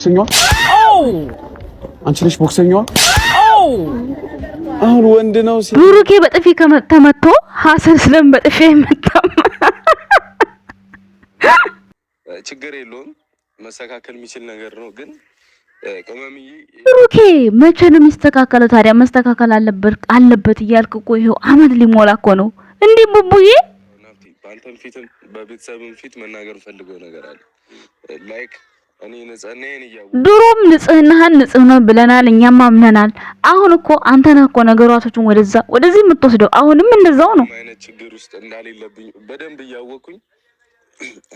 ቦክሰኛዋ? አንቺ ነሽ ቦክሰኛዋ? አሁን ወንድ ነው ሲ ብሩኬ በጥፊ ተመቶ ሀሰን ስለምን በጥፊ አይመታም? ችግር የለውም፣ መስተካከል የሚችል ነገር ነው። ግን ቅመምዬ ብሩኬ መቼ ነው የሚስተካከለው ታዲያ? መስተካከል አለበት እያልክ እኮ ይኸው አመት ሊሞላ እኮ ነው። እንዲህ ቡቡዬ ናፍቲ፣ በአንተም ፊትም በቤተሰብም ፊት መናገር ፈልገው ነገር አለ። Like እኔ ንጽህናዬን እያወቅሁ ድሮም ንጽህናህን ንጽህ ነው ብለናል፣ እኛም አምነናል። አሁን እኮ አንተ ነህ እኮ ነገራቶችን ወደዛ ወደዚህ የምትወስደው። አሁንም እንደዛው ነው። ምንም አይነት ችግር ውስጥ እንዳሌለብኝ በደንብ እያወቅኩኝ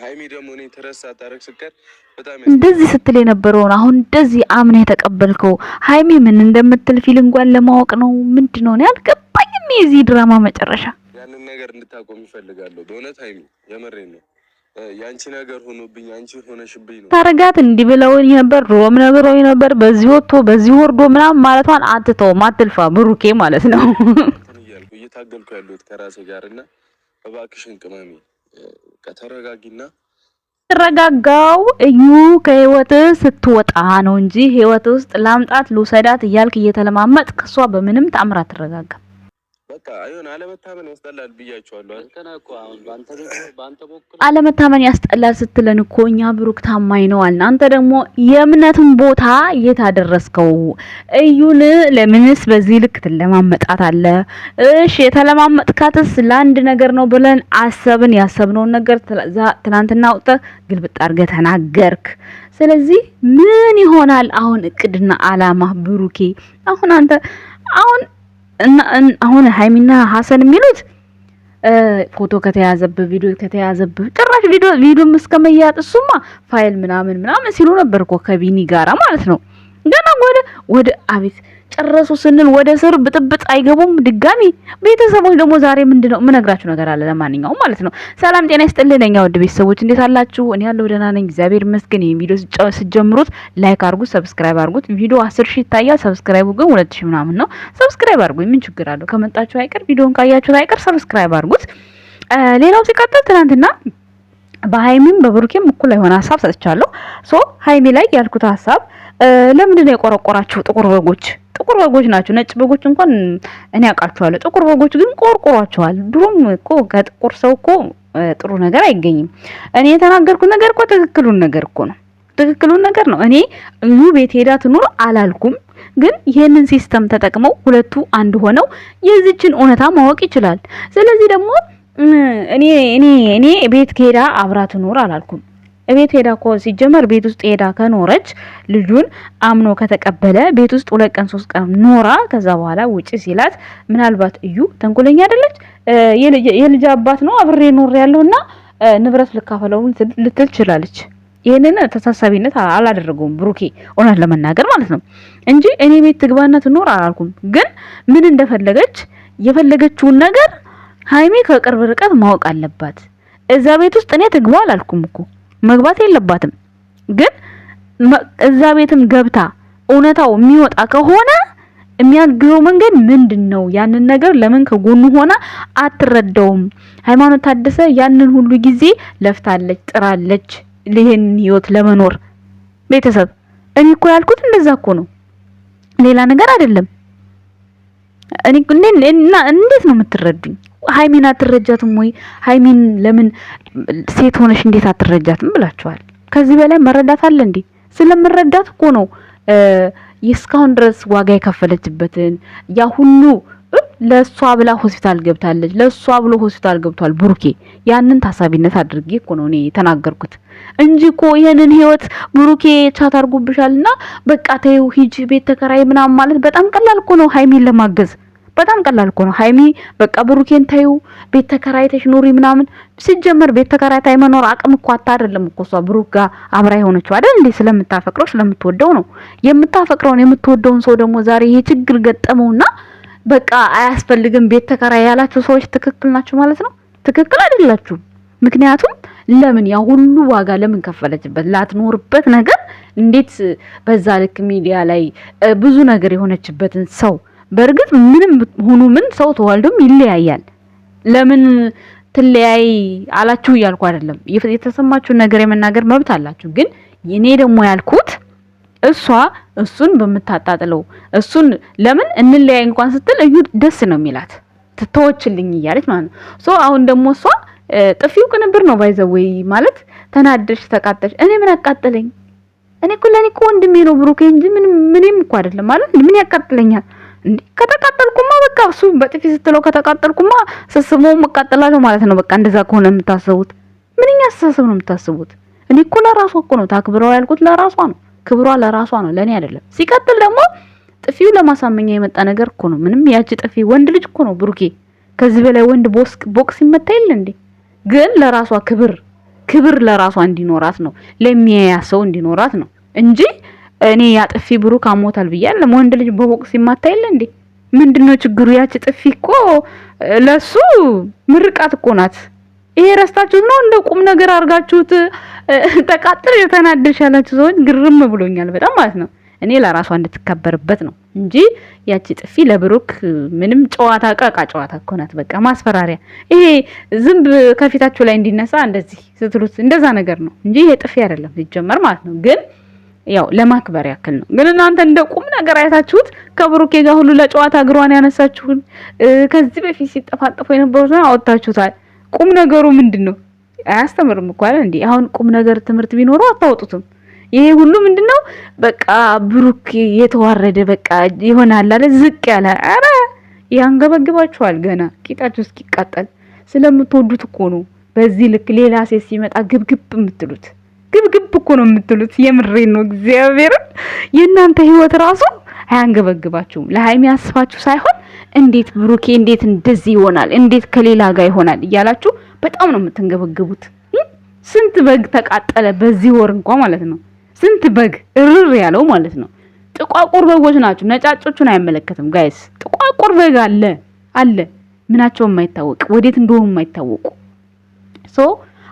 ሀይሚ ደግሞ እኔ ትረሳ ታረግ ስቀር በጣም እንደዚህ ስትል የነበረውን አሁን እንደዚህ አምነህ የተቀበልከው ሀይሚ ምን እንደምትል feeling ጓን ለማወቅ ነው። ምንድን ነው? እኔ አልገባኝም የዚህ ድራማ መጨረሻ። ያንን ነገር እንድታቆም ይፈልጋለሁ። በእውነት ሀይሚ የምሬን ነው። የአንቺ ነገር ሆኖብኝ አንቺ ሆነሽብኝ ነው። ታረጋት እንዲህ ብለውኝ ነበር፣ ድሮም ነግረውኝ ነበር፣ በዚህ ወጥቶ በዚህ ወርዶ ምናምን ማለቷን አትተውም፣ አትልፋ ብሩኬ ማለት ነው። እንትን እያልኩ እየታገልኩ ያለሁት ከራሴ ጋር እና እባክሽን ቅመሜ ተረጋጊና ረጋጋው እዩ ከህይወት ስትወጣ ነው እንጂ ህይወት ውስጥ ላምጣት ልውሰዳት እያልክ እየተለማመጥ ከሷ በምንም ተአምር አትረጋጋም። በቃ አይሆን አለመታመን ያስጠላል ብያቸዋለሁ። አለመታመን ያስጠላል ስትለን እኮ እኛ ብሩክ ታማኝ ነው አልን። አንተ ደግሞ የእምነትን ቦታ የት አደረስከው? እዩን ለምንስ በዚህ ልክ ትለማመጣት አለ? እሺ የተለማመጥካትስ ለአንድ ነገር ነው ብለን አሰብን። ያሰብነውን ነገር ትናንትና አውጥተህ ግልብጥ አድርገህ ተናገርክ። ስለዚህ ምን ይሆናል አሁን እቅድና አላማ ብሩኬ? አሁን አንተ አሁን እና አሁን ሀይሚና ሀሰን የሚሉት ፎቶ ከተያዘብህ ቪዲዮ ከተያዘብህ ጭራሽ ቪዲዮም እስከመያጥ እሱማ ፋይል ምናምን ምናምን ሲሉ ነበር እኮ ከቢኒ ጋራ ማለት ነው። ገና ወደ አቤት ጨረሱ ስንል ወደ ስር ብጥብጥ አይገቡም ድጋሚ። ቤተሰቦች ደግሞ ዛሬ ምንድነው የምነግራችሁ ነገር አለ። ለማንኛውም ማለት ነው ሰላም ጤና ይስጥልኝ የኛ ውድ ቤተሰቦች እንዴት አላችሁ? እኔ ያለው ደህና ነኝ፣ እግዚአብሔር ይመስገን። ይሄን ቪዲዮ ስትጀምሩት like አድርጉት፣ subscribe አድርጉት። ቪዲዮ 10,000 ይታያል፣ subscribe ኡ ግን 2,000 ምናምን ነው። Subscribe አድርጉኝ፣ ምን ችግር አለው? ከመጣችሁ አይቀር ቪዲዮን ካያችሁት አይቀር subscribe አድርጉት። ሌላው ሲቀጥል ትናንትና በሀይሚም በብሩኬም እኩል የሆነ ሀሳብ ሰጥቻለሁ። So ሀይሚ ላይ ያልኩት ሀሳብ ለምንድን ነው የቆረቆራችሁ? ጥቁር በጎች ጥቁር በጎች ናቸው። ነጭ በጎች እንኳን እኔ አውቃቸዋለሁ። ጥቁር በጎች ግን ቆርቆሯቸዋል። ድሮም እኮ ከጥቁር ሰው እኮ ጥሩ ነገር አይገኝም። እኔ የተናገርኩት ነገር እኮ ትክክሉን ነገር እኮ ነው። ትክክሉን ነገር ነው። እኔ እዩ ቤት ሄዳ ትኑር አላልኩም፣ ግን ይሄንን system ተጠቅመው ሁለቱ አንድ ሆነው የዚችን እውነታ ማወቅ ይችላል። ስለዚህ ደግሞ እኔ እኔ እኔ ቤት ከሄዳ አብራ ትኑር አላልኩም። ቤት ሄዳ እኮ ሲጀመር ቤት ውስጥ ሄዳ ከኖረች ልጁን አምኖ ከተቀበለ ቤት ውስጥ 2 ቀን 3 ቀን ኖራ ከዛ በኋላ ውጪ ሲላት ምናልባት እዩ ተንኮለኛ አይደለች፣ የልጅ አባት ነው አብሬ ኖር ያለውና ንብረት ልካፈለው ልትል ትችላለች። ይሄንን ተሳሳቢነት አላደረገውም ብሩኬ፣ እውነት ለመናገር ማለት ነው እንጂ እኔ ቤት ትግባና ትኖር አላልኩም። ግን ምን እንደፈለገች የፈለገችውን ነገር ሀይሚ ከቅርብ ርቀት ማወቅ አለባት። እዛ ቤት ውስጥ እኔ ትግባ አላልኩም እኮ መግባት የለባትም። ግን እዛ ቤትም ገብታ እውነታው የሚወጣ ከሆነ የሚያግዘው መንገድ ምንድን ነው? ያንን ነገር ለምን ከጎኑ ሆና አትረዳውም? ሃይማኖት ታደሰ ያንን ሁሉ ጊዜ ለፍታለች፣ ጥራለች ይሄን ህይወት ለመኖር። ቤተሰብ እኔ እኮ ያልኩት እንደዛ እኮ ነው፣ ሌላ ነገር አይደለም። እኔ እና እንዴት ነው የምትረዱኝ? ሀይሚን አትረጃትም ወይ? ሀይሚን ለምን ሴት ሆነሽ እንዴት አትረጃትም ብላችኋል። ከዚህ በላይ መረዳት አለ እንዴ? ስለምረዳት እኮ ነው እስካሁን ድረስ ዋጋ የከፈለችበትን ያ ሁሉ ለሷ ብላ ሆስፒታል ገብታለች። ለሷ ብሎ ሆስፒታል ገብቷል ብሩኬ። ያንን ታሳቢነት አድርጌ እኮ ነው እኔ የተናገርኩት እንጂ እኮ ይሄንን ህይወት ብሩኬ chat አድርጎብሻልና በቃ ተይው ሂጂ ቤት ተከራይ ምናምን ማለት በጣም ቀላል እኮ ነው ሀይሚን ለማገዝ በጣም ቀላል እኮ ነው። ሀይሚ በቃ ብሩኬን ተይው ቤት ተከራይተሽ ኑሪ ምናምን። ሲጀመር ቤት ተከራይታ የመኖር አቅም እኮ አታ አይደለም እኮ እሷ ብሩክ ጋር አብራ የሆነችው አይደል እንዴ? ስለምታፈቅረው ስለምትወደው ነው። የምታፈቅረውን የምትወደውን ሰው ደግሞ ዛሬ ይሄ ችግር ገጠመውና በቃ አያስፈልግም ቤት ተከራይ ያላችሁ ሰዎች ትክክል ናችሁ ማለት ነው? ትክክል አይደላችሁም። ምክንያቱም ለምን ያ ሁሉ ዋጋ ለምን ከፈለችበት? ላትኖርበት ነገር እንዴት በዛ ልክ ሚዲያ ላይ ብዙ ነገር የሆነችበትን ሰው በእርግጥ ምንም ሁኑ ምን ሰው ተዋልዶም ይለያያል። ለምን ትለያይ አላችሁ እያልኩ አይደለም። የተሰማችሁን ነገር የመናገር መብት አላችሁ። ግን እኔ ደግሞ ያልኩት እሷ እሱን በምታጣጥለው እሱን ለምን እንለያይ እንኳን ስትል እዩ ደስ ነው የሚላት ትተወችልኝ እያለች ማለት ነው። So አሁን ደግሞ እሷ ጥፊው ቅንብር ነው by the way ማለት ተናደሽ ተቃጠልሽ። እኔ ምን አቃጠለኝ? እኔ እኮ ለኔ እኮ ወንድሜ ነው ብሩኬ እንጂ ምን ምንም እኮ አይደለም ማለት ምን ያቃጥለኛል እንዴ? ከተቃጠልኩማ በቃ እሱ በጥፊ ስትለው ከተቃጠልኩማ ስስመው መቃጠላለሁ ማለት ነው። በቃ እንደዛ ከሆነ የምታስቡት ምንኛ አስተሳሰብ ነው የምታስቡት? እኔ እኮ ለራሷ እኮ ነው ታክብረው ያልኩት ለራሷ ነው። ክብሯ ለራሷ ነው ለኔ አይደለም። ሲቀጥል ደግሞ ጥፊው ለማሳመኛ የመጣ ነገር እኮ ነው። ምንም ያቺ ጥፊ ወንድ ልጅ እኮ ነው ብሩኬ። ከዚህ በላይ ወንድ ቦክስ ይመታ የለ እንዴ? ግን ለራሷ ክብር ክብር ለራሷ እንዲኖራት ነው፣ ለሚያያ ሰው እንዲኖራት ነው እንጂ እኔ ያ ጥፊ ብሩክ አሞታል ብያለሁ። ወንድ ልጅ በቦክስ ይማታ የለ እንዴ? ምንድነው ችግሩ? ያቺ ጥፊ እኮ ለሱ ምርቃት እኮ ናት። ይሄ ረስታችሁት ነው እንደ ቁም ነገር አድርጋችሁት ተቃጥል የተናደሽ ያላችሁ ሰዎች ግርም ብሎኛል በጣም ማለት ነው። እኔ ለራሷ እንድትከበርበት ነው እንጂ ያቺ ጥፊ ለብሩክ ምንም ጨዋታ ዕቃ ጨዋታ እኮ ናት። በቃ ማስፈራሪያ፣ ይሄ ዝንብ ከፊታችሁ ላይ እንዲነሳ እንደዚህ ስትሉት እንደዛ ነገር ነው እንጂ ይሄ ጥፊ አይደለም ሲጀመር ማለት ነው። ግን ያው ለማክበር ያክል ነው። ግን እናንተ እንደ ቁም ነገር አይታችሁት ከብሩኬ ጋር ሁሉ ለጨዋታ እግሯን ያነሳችሁን ከዚህ በፊት ሲጠፋጠፉ የነበሩትን አወጣችሁታል። ቁም ነገሩ ምንድን ነው? አያስተምርም እኮ አይደል እንዴ? አሁን ቁም ነገር ትምህርት ቢኖረው አታወጡትም። ይሄ ሁሉ ምንድነው? በቃ ብሩክ የተዋረደ በቃ ይሆናል አለ ዝቅ ያለ። አረ ያንገበግባችኋል። ገና ቂጣችሁ እስኪቃጠል ስለምትወዱት እኮ ነው። በዚህ ልክ ሌላ ሴት ሲመጣ ግብግብ የምትሉት ግብግብ እኮ ነው የምትሉት። የምሬን ነው። እግዚአብሔርን የእናንተ ህይወት ራሱ አያንገበግባችሁም። ለሀይሚ ያስባችሁ ሳይሆን እንዴት ብሩኬ እንዴት እንደዚህ ይሆናል፣ እንዴት ከሌላ ጋር ይሆናል እያላችሁ በጣም ነው የምትንገበግቡት። ስንት በግ ተቃጠለ በዚህ ወር እንኳ ማለት ነው። ስንት በግ እርር ያለው ማለት ነው። ጥቋቁር በጎች ናቸው። ነጫጮቹን አይመለከትም guys። ጥቋቁር በግ አለ አለ ምናቸው የማይታወቅ ወዴት እንደሆኑ የማይታወቁ። So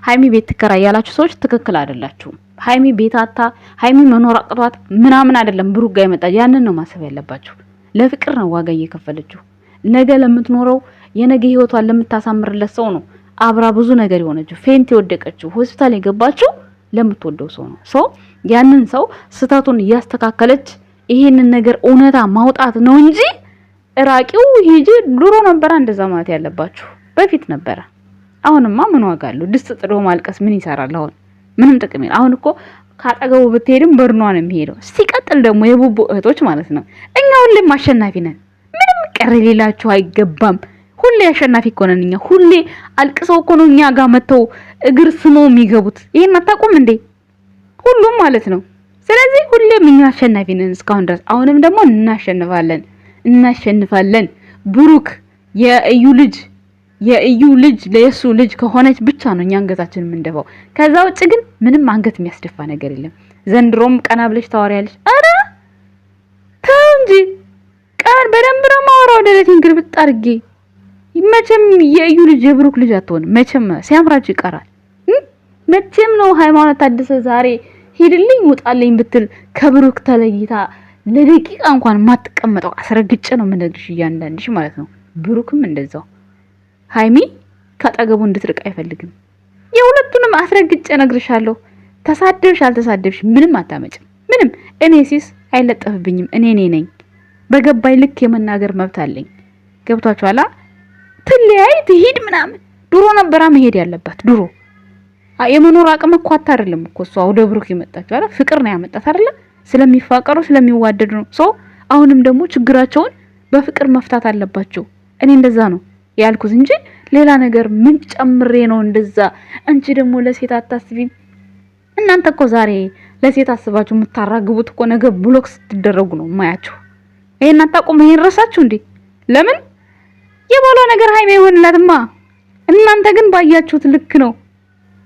ሀይሚ ቤት ትከራይ ያላችሁ ሰዎች ትክክል አይደላችሁም። ሀይሚ ቤት አታ ሀይሚ መኖር አቅቷት ምናምን አይደለም ብሩክ ጋር ይመጣ። ያንን ነው ማሰብ ያለባችሁ። ለፍቅር ነው ዋጋ እየከፈለችው። ነገ ለምትኖረው የነገ ህይወቷን ለምታሳምርለት ሰው ነው አብራ ብዙ ነገር የሆነችው faint የወደቀችው ሆስፒታል የገባችው ለምትወደው ሰው ነው። So ያንን ሰው ስህተቱን እያስተካከለች ይሄንን ነገር እውነታ ማውጣት ነው እንጂ እራቂው ሂጂ። ድሮ ነበረ እንደዛ ማለት ያለባችሁ በፊት ነበረ። አሁንማ ምን ዋጋ አለው? ድስት ጥዶ ማልቀስ ምን ይሰራል? አሁን ምንም ጥቅም የለም። አሁን እኮ ካጠገቡ ብትሄድም በርኗ ነው የሚሄደው። ሲቀጥል ደግሞ የቡቡ እህቶች ማለት ነው እኛ ሁሌም አሸናፊ ነን። ምንም ቅር ሌላችሁ አይገባም። ሁሌ አሸናፊ እኮ ነን እኛ። ሁሌ አልቅሰው እኮ ነው እኛ ጋር መተው እግር ስመው የሚገቡት። ይሄን አታውቁም እንዴ? ሁሉም ማለት ነው። ስለዚህ ሁሌም እኛ አሸናፊ ነን እስካሁን ድረስ። አሁንም ደግሞ እናሸንፋለን፣ እናሸንፋለን። ብሩክ የእዩ ልጅ የእዩ ልጅ ለየሱ ልጅ ከሆነች ብቻ ነው እኛ አንገታችን የምንደፋው። ከዛ ውጭ ግን ምንም አንገት የሚያስደፋ ነገር የለም። ዘንድሮም ቀና ብለሽ ታወሪያለሽ። ኧረ ተው እንጂ ቀን በደንብ ነው የማወራው። ደረቴን ግልብጥ አድርጌ መቼም የእዩ ልጅ የብሩክ ልጅ አትሆንም። መቼም ሲያምራችሁ ይቀራል። መቼም ነው ሃይማኖት ታደሰ ዛሬ ሂድልኝ ውጣልኝ ብትል ከብሩክ ተለይታ ለደቂቃ እንኳን የማትቀመጠው አስረግጬ ነው የምነግርሽ፣ እያንዳንድሽ ማለት ነው። ብሩክም እንደዛው ሃይሚ ከአጠገቡ እንድትርቅ አይፈልግም። የሁለቱንም አስረግጬ እነግርሻለሁ። ተሳደብሽ አልተሳደብሽ ምንም አታመጭም። ምንም እኔ sis አይለጠፍብኝም። እኔ እኔ ነኝ። በገባኝ ልክ የመናገር መብት አለኝ። ገብቷችኋላ? ትለያይ ትሂድ ምናምን ድሮ ነበራ መሄድ ያለባት ድሮ። የመኖር አቅም እኮ አታደለም እኮ እሷ ወደ ብሩክ የመጣችው አይደል? ፍቅር ነው ያመጣት አይደለ? ስለሚፋቀሩ ስለሚዋደዱ ነው። So አሁንም ደግሞ ችግራቸውን በፍቅር መፍታት አለባቸው። እኔ እንደዛ ነው ያልኩት እንጂ ሌላ ነገር ምን ጨምሬ ነው እንደዛ? አንቺ ደግሞ ለሴት አታስቢም። እናንተ እኮ ዛሬ ለሴት አስባችሁ የምታራግቡት እኮ ነገ block ስትደረጉ ነው ማያችሁ። ይሄን አታውቁም? ይሄን ረሳችሁ እንዴ? ለምን የባሏ ነገር ሀይሚ አይሆንላትማ። እናንተ ግን ባያችሁት ልክ ነው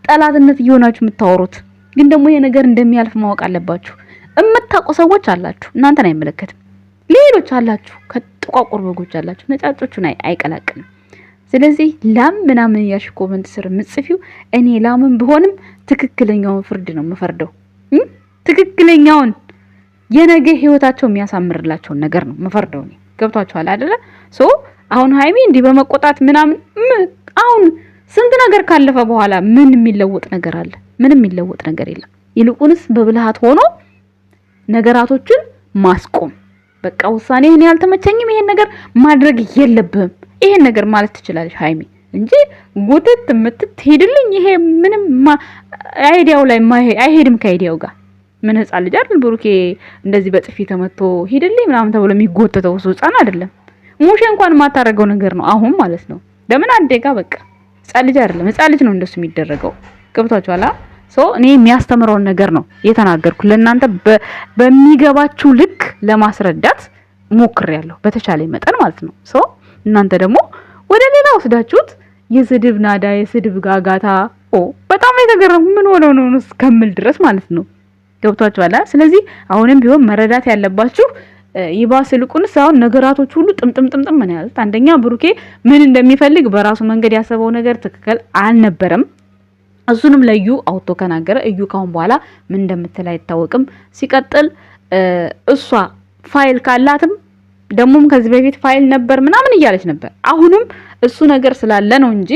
ጠላትነት እየሆናችሁ የምታወሩት። ግን ደግሞ ይሄ ነገር እንደሚያልፍ ማወቅ አለባችሁ። የምታውቁ ሰዎች አላችሁ፣ እናንተን አይመለከትም። ሌሎች አላችሁ፣ ከጥቋቁር በጎች አላችሁ፣ ነጫጮቹን አይቀላቅልም። ስለዚህ ላም ምናምን እያልሽ comment ስር ምጽፊው እኔ ላምን ብሆንም ትክክለኛውን ፍርድ ነው የምፈርደው። ትክክለኛውን የነገ ህይወታቸው የሚያሳምርላቸውን ነገር ነው የምፈርደው እኔ። ገብቷችኋል አይደለ? So አሁን ሀይሚ እንዲህ በመቆጣት ምናምን አሁን ስንት ነገር ካለፈ በኋላ ምን የሚለወጥ ነገር አለ? ምንም የሚለወጥ ነገር የለም። ይልቁንስ በብልሃት ሆኖ ነገራቶችን ማስቆም በቃ ውሳኔ እኔ አልተመቸኝም፣ ይሄን ነገር ማድረግ የለብህም፣ ይሄን ነገር ማለት ትችላለች ሀይሚ እንጂ ጉትት ምትት ሄድልኝ ይሄ ምንም idea ው ላይ አይሄድም ከ idea ው ጋር። ምን ህፃን ልጅ አይደል ብሩኬ እንደዚህ በጥፊ ተመቶ ሄድልኝ ምናምን ተብሎ የሚጎተተው እሱ ህፃን አይደለም። ሙሼ እንኳን የማታደርገው ነገር ነው አሁን ማለት ነው። ለምን አደጋ በቃ ህፃን ልጅ አይደለም፣ ህፃን ልጅ ነው እንደሱ የሚደረገው። ገብቷችኋል? So እኔ የሚያስተምረውን ነገር ነው የተናገርኩ። ለእናንተ በሚገባችሁ ልክ ለማስረዳት ሞክሬያለሁ በተቻለ መጠን ማለት ነው። So እናንተ ደግሞ ወደ ሌላ ወስዳችሁት የስድብ ናዳ፣ የስድብ ጋጋታ ኦ በጣም የተገረምኩ ምን ሆነው ነው እስከምል ድረስ ማለት ነው። ገብቷችኋል? ስለዚህ አሁንም ቢሆን መረዳት ያለባችሁ ይባስ ይልቁንስ አሁን ነገራቶች ሁሉ ጥምጥም ጥምጥም ነው ያሉት። አንደኛ ብሩኬ ምን እንደሚፈልግ በራሱ መንገድ ያሰበው ነገር ትክክል አልነበረም። እሱንም ለዩ አውጥቶ ከናገረ እዩ ካሁን በኋላ ምን እንደምትል አይታወቅም። ሲቀጥል እሷ ፋይል ካላትም ደግሞም ከዚህ በፊት ፋይል ነበር ምናምን እያለች ነበር። አሁንም እሱ ነገር ስላለ ነው እንጂ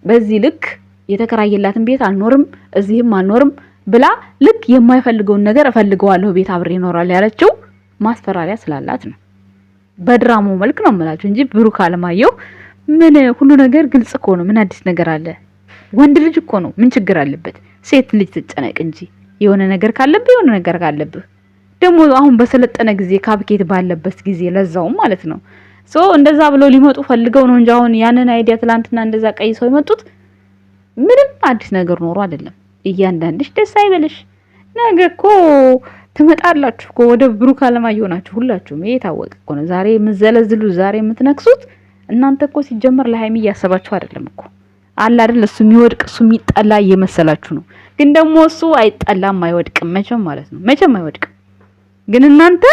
በዚህ ልክ የተከራየላትን ቤት አልኖርም እዚህም አልኖርም ብላ ልክ የማይፈልገውን ነገር እፈልገዋለሁ ቤት አብሬ ይኖራል ያለችው ማስፈራሪያ ስላላት ነው። በድራማው መልክ ነው የምላችሁ እንጂ ብሩክ አለማየሁ ምን ሁሉ ነገር ግልጽ እኮ ነው። ምን አዲስ ነገር አለ? ወንድ ልጅ እኮ ነው። ምን ችግር አለበት? ሴት ልጅ ትጨነቅ እንጂ የሆነ ነገር ካለብህ የሆነ ነገር ካለብህ ደግሞ አሁን በሰለጠነ ጊዜ ካብኬት ባለበት ጊዜ ለዛውም ማለት ነው። So እንደዛ ብለው ሊመጡ ፈልገው ነው እንጂ አሁን ያንን idea ትላንትና እንደዛ ቀይ ሰው የመጡት ምንም አዲስ ነገር ኖሮ አይደለም። እያንዳንድሽ ደስ አይበልሽ። ነገ እኮ ትመጣላችሁ እኮ ወደ ብሩክ አለማየሁ ናችሁ ሁላችሁም። ይሄ የታወቀ እኮ ነው። ዛሬ የምትዘለዝሉ ዛሬ የምትነክሱት እናንተ እኮ ሲጀመር ለሀይሚ እያሰባችሁ አይደለም እኮ አለ አይደል? እሱ የሚወድቅ እሱ የሚጠላ እየመሰላችሁ ነው። ግን ደግሞ እሱ አይጠላም አይወድቅም፣ መቼም ማለት ነው መቼም አይወድቅም። ግን እናንተ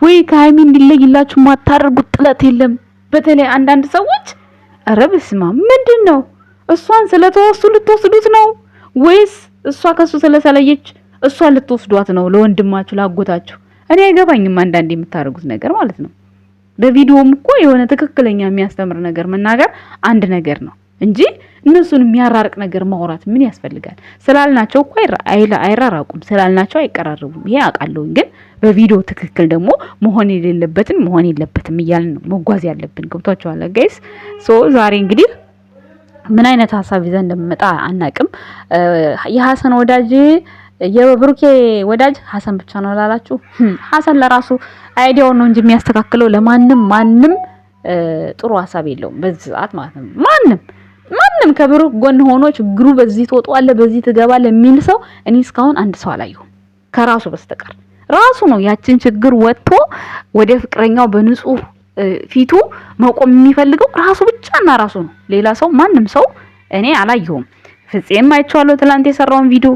ወይ ከሀይሚ እንዲለይላችሁ ማታደርጉት ጥለት የለም። በተለይ አንዳንድ ሰዎች ኧረ በስመ አብ ምንድን ነው እሷን ስለተወሱ ልትወስዱት ነው ወይስ እሷ ከሱ ስለተለየች እሷን ልትወስዷት ነው ለወንድማችሁ ላጎታችሁ? እኔ አይገባኝም አንዳንድ የምታደርጉት ነገር ማለት ነው። በቪዲዮም እኮ የሆነ ትክክለኛ የሚያስተምር ነገር መናገር አንድ ነገር ነው እንጂ እነሱን የሚያራርቅ ነገር ማውራት ምን ያስፈልጋል? ስላልናቸው እኮ አይራራቁም፣ ስላልናቸው አይቀራረቡም። ይሄ አውቃለሁኝ። ግን በቪዲዮ ትክክል ደግሞ መሆን የሌለበትን መሆን የለበትም እያልን ነው መጓዝ ያለብን። ገብቷችኋል guys? So ዛሬ እንግዲህ ምን አይነት ሀሳብ ይዘን እንደምመጣ አናቅም። የሀሰን ወዳጅ የብሩኬ ወዳጅ ሀሰን ብቻ ነው ላላችሁ፣ ሀሰን ለራሱ idea ውን ነው እንጂ የሚያስተካክለው ለማንም ማንም ጥሩ ሀሳብ የለውም በዚህ ሰዓት ማለት ነው። ማንም ማንም ከብሩክ ጎን ሆኖ ችግሩ በዚህ ትወጣለህ በዚህ ትገባለህ የሚል ሰው እኔ እስካሁን አንድ ሰው አላየሁም ከራሱ በስተቀር። ራሱ ነው ያችን ችግር ወጥቶ ወደ ፍቅረኛው በንጹህ ፊቱ መቆም የሚፈልገው ራሱ ብቻና ራሱ ነው። ሌላ ሰው ማንም ሰው እኔ አላየሁም። ፍፄም አይቼዋለሁ ትላንት የሰራውን ቪዲዮ፣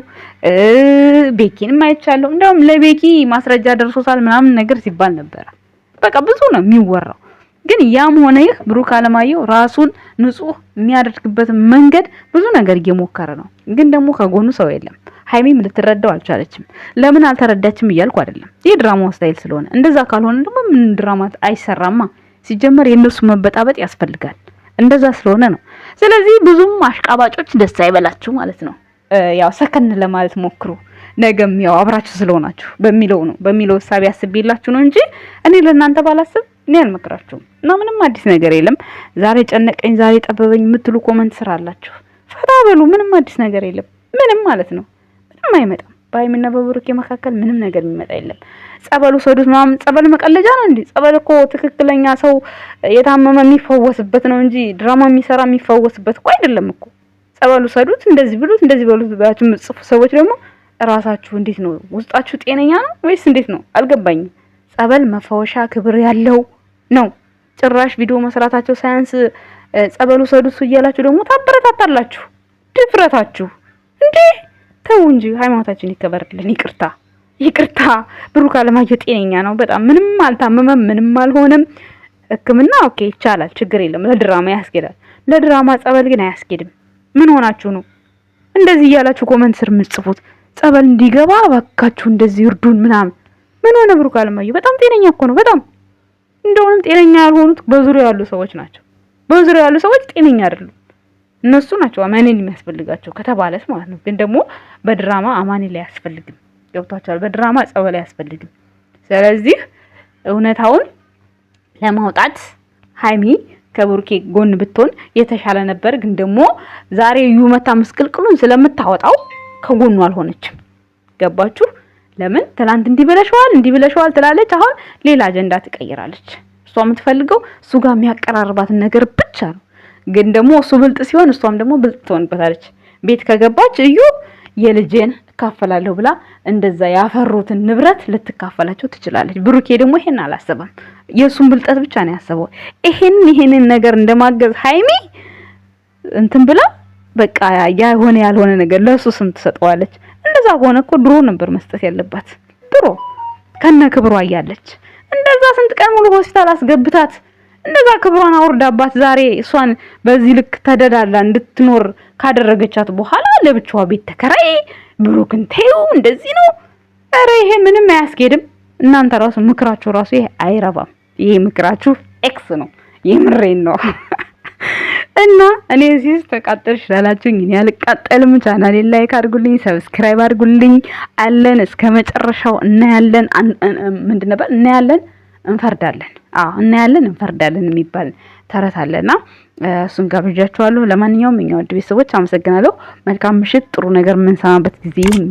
ቤኪንም አይቻለሁ። እንደውም ለቤኪ ማስረጃ ደርሶታል ምናምን ነገር ሲባል ነበረ። በቃ ብዙ ነው የሚወራው። ግን ያም ሆነ ይህ ብሩክ አለማየሁ ራሱን ንጹህ የሚያደርግበት መንገድ ብዙ ነገር እየሞከረ ነው። ግን ደግሞ ከጎኑ ሰው የለም። ሀይሚም ልትረዳው አልቻለችም። ለምን አልተረዳችም እያልኩ አይደለም፣ የድራማው style ስለሆነ። እንደዛ ካልሆነ ደግሞ ምን ድራማ አይሰራማ። ሲጀመር የእነሱ መበጣበጥ ያስፈልጋል። እንደዛ ስለሆነ ነው። ስለዚህ ብዙም አሽቃባጮች ደስ አይበላችሁ ማለት ነው። ያው ሰከን ለማለት ሞክሩ። ነገም ያው አብራችሁ ስለሆናችሁ በሚለው ነው በሚለው እሳቤ አስቤላችሁ ነው እንጂ እኔ ለእናንተ ባላስብ እኔ አልመክራችሁም። እና ምንም አዲስ ነገር የለም። ዛሬ ጨነቀኝ፣ ዛሬ ጠበበኝ የምትሉ comment ስር አላችሁ። ፈታ በሉ። ምንም አዲስ ነገር የለም። ምንም ማለት ነው ምንም አይመጣም። በሀይሚና በብሩኬ መካከል ምንም ነገር የሚመጣ የለም። ጸበሉ ሰዱት ምናምን ጸበል መቀለጃ ነው እንዴ? ጸበል እኮ ትክክለኛ ሰው የታመመ የሚፈወስበት ነው እንጂ ድራማ የሚሰራ የሚፈወስበት እኮ አይደለም እኮ። ጸበሉ ሰዱት፣ እንደዚህ ብሉት፣ እንደዚህ በሉት ብላችሁ የምትጽፉ ሰዎች ደግሞ እራሳችሁ እንዴት ነው ውስጣችሁ ጤነኛ ነው ወይስ እንዴት ነው? አልገባኝም። ጸበል መፈወሻ ክብር ያለው ነው። ጭራሽ ቪዲዮ መስራታቸው ሳያንስ ጸበሉ ሰዱት እያላችሁ ደግሞ ታበረታታላችሁ። ድፍረታችሁ እንዴ! ተው እንጂ ሃይማኖታችን ይከበርልን። ይቅርታ ይቅርታ። ብሩክ አለማየሁ ጤነኛ ነው በጣም ምንም አልታመመም፣ ምንም አልሆነም። ሕክምና okay ይቻላል፣ ችግር የለም። ለድራማ ያስኬዳል። ለድራማ ጸበል ግን አያስኬድም። ምን ሆናችሁ ነው እንደዚህ እያላችሁ comment ስር የምትጽፉት? ጸበል እንዲገባ እባካችሁ እንደዚህ እርዱን ምናምን። ምን ሆነ ብሩክ አለማየሁ? በጣም ጤነኛ እኮ ነው። በጣም እንደውም ጤነኛ ያልሆኑት በዙሪያው ያሉ ሰዎች ናቸው። በዙሪያው ያሉ ሰዎች ጤነኛ አይደሉም። እነሱ ናቸው አማኔን የሚያስፈልጋቸው ከተባለስ ማለት ነው። ግን ደግሞ በድራማ አማኔ ላይ አያስፈልግም። ገብቷቸዋል። በድራማ ጸበል አያስፈልግም። ስለዚህ እውነታውን ለማውጣት ሀይሚ ከብሩኬ ጎን ብትሆን የተሻለ ነበር። ግን ደግሞ ዛሬ እዩ መታ ምስቅልቅሉን ስለምታወጣው ከጎኑ አልሆነችም። ገባችሁ? ለምን ትላንት እንዲህ ብለሽዋል እንዲህ ብለሽዋል ትላለች። አሁን ሌላ አጀንዳ ትቀይራለች። እሷ የምትፈልገው እሱ ጋር የሚያቀራርባትን ነገር ብቻ ነው። ግን ደግሞ እሱ ብልጥ ሲሆን እሷም ደግሞ ብልጥ ትሆንበታለች። ቤት ከገባች እዩ የልጄን እካፈላለሁ ብላ እንደዛ ያፈሩትን ንብረት ልትካፈላቸው ትችላለች። ብሩኬ ደግሞ ይሄን አላሰበም። የእሱን ብልጠት ብቻ ነው ያሰበው። ይሄንን ነገር እንደማገዝ ሀይሚ እንትን ብላ በቃ ያልሆነ ያልሆነ ነገር ለእሱ ስም ትሰጠዋለች። እንደዛ ከሆነ እኮ ድሮ ነበር መስጠት ያለባት። ድሮ ከነ ክብሯ እያለች እንደዛ ስንት ቀን ሙሉ ሆስፒታል አስገብታት እንደዛ ክብሯን አውርዳባት ዛሬ እሷን በዚህ ልክ ተደላላ እንድትኖር ካደረገቻት በኋላ ለብቻዋ ቤት ተከራይ ብሩክን ተይው እንደዚህ ነው። ኧረ ይሄ ምንም አያስኬድም። እናንተ ራሱ ምክራችሁ ራሱ ይሄ አይረባም። ይሄ ምክራችሁ X ነው። የምሬን ነው። እና እኔ sis ተቃጠልሽ ላላችሁኝ እኔ አልቃጠልም። ቻናሌን like አድርጉልኝ፣ subscribe አድርጉልኝ። አለን እስከ መጨረሻው እናያለን። ምንድን ነበር እናያለን፣ እንፈርዳለን። አዎ እናያለን፣ እንፈርዳለን የሚባል ተረት አለና እሱን ጋብዣችኋለሁ። ለማንኛውም እኛ ውድ ቤተሰቦች አመሰግናለሁ። መልካም ምሽት። ጥሩ ነገር የምንሰማበት ጊዜ ይሁን።